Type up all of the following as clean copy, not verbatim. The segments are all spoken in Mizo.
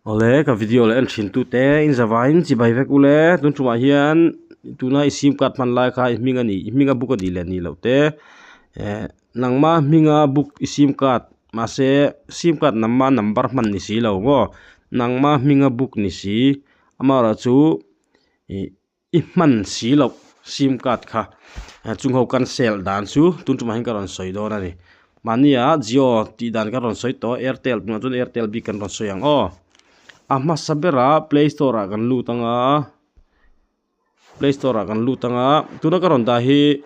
Awle ka video leh en thin tute in zavaiin chibai vek ule tun tumah hian tuna i sim card hman lai kha i hming a nih i hminga book a nih leh nih loh te eh nangma hminga book i sim card mahse sim card nangma number hman ni si lo maw nangma hminga book ni si amaherawhchu ih. I hman si loh sim card kha chung ho cancel dan chu tun tumah hian ka rawn sawi dawn a ni. Mahnia Jio tih dan ka rawn sawi tawh a Airtel tunah chuan Airtel bik kan rawn sawi ang aw. A hmasa berah play store ah kan lut ang a, play store ah kan lut ang a tuna ka rawn dah hi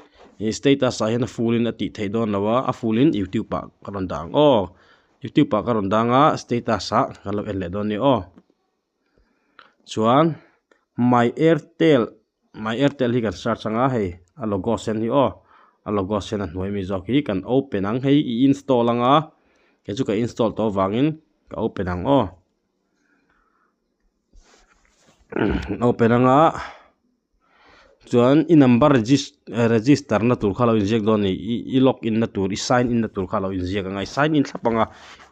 status ah hian a full in a tih theih dawn lo a, a full in youtube ah ka rawn dah ang aw. Youtube ah ka rawn dah ang a status ah kan lo en leh dawn a ni aw. Chuan my airtel my airtel hi kan search anga hei a logo sen hi aw a logo sen a hnuai mi zawk hi kan open ang hei i install anga kei chu ka install tawh avangin ka open ang aw open anga chuan i number register na tur kha lo inziak dawn a ni i log in na tur i sign in na tur kha lo inziak anga i sign in thlap anga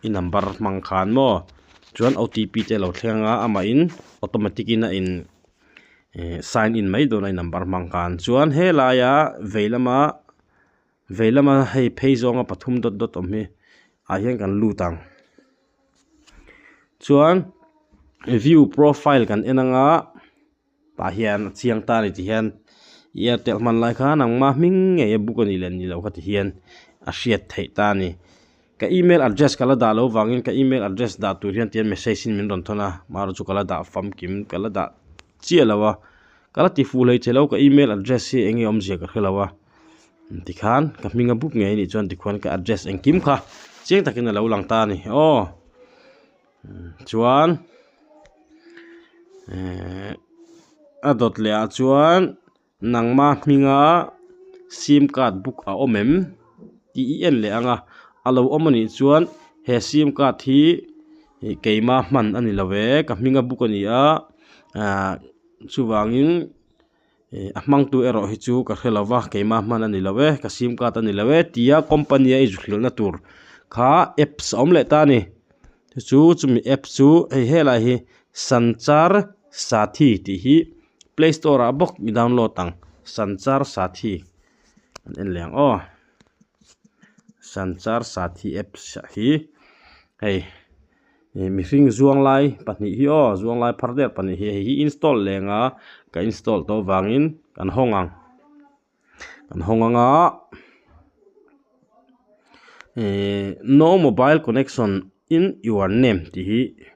i number hmang khan maw chuan O T P te a lo thleng anga amah in automatic in a in eh sign in mai dawn a i number hmang khan chuan helaia vei lama vei lama hei phei zawnga pathum dawt dawt awm hi ah hian kan lut ang chuan view profile kan en anga. Tah hian a chiang ta a ni ti hian Airtel hman lai khan nangma hming ngei a book a nih leh ni loh kha ti hian a hriat theih ta a ni. Ka email address ka la dah loh vangin ka email address dah tur hian tihian message in min rawn thawn a marawh chu ka la dah famkim ka la dah chiah lo a ka la ti fuh hlei thei lo ka email address hi eng nge awmzia ka hre lo a tikhan ka hming a book ngei a nih chuan tikhuan ka address engkim kha chiang takin a lo lang ta a ni aw. Chuan ehh a dawt leh ah chuan nangma hminga sim card book a awm em tih i en leh ang a a lo awm a nih chuan he sim card hi ih keima hman a ni lo ve ka hminga book a ni a ahh chuvangin. Ih a hmangtu erawh hi chu ka hre lo va keimah hman a ni lo e ka sim card a ni lo e tia company a i zu hrilhna tur kha apps a awm leh ta a ni chu chumi apps chu hei helai hi sanchar sathi tih hi play store ah bawk i download ang sanchar sathi an en leh ang aw sanchar sathi apps ah hi hei. Ih mihring zuang lai pahnih hi aw zuang lai phar der pahnih hi hei hi install leng a ka install tawh avangin kan hawng ang kan hawng ang a ihh no mobile connection in your name tih hi.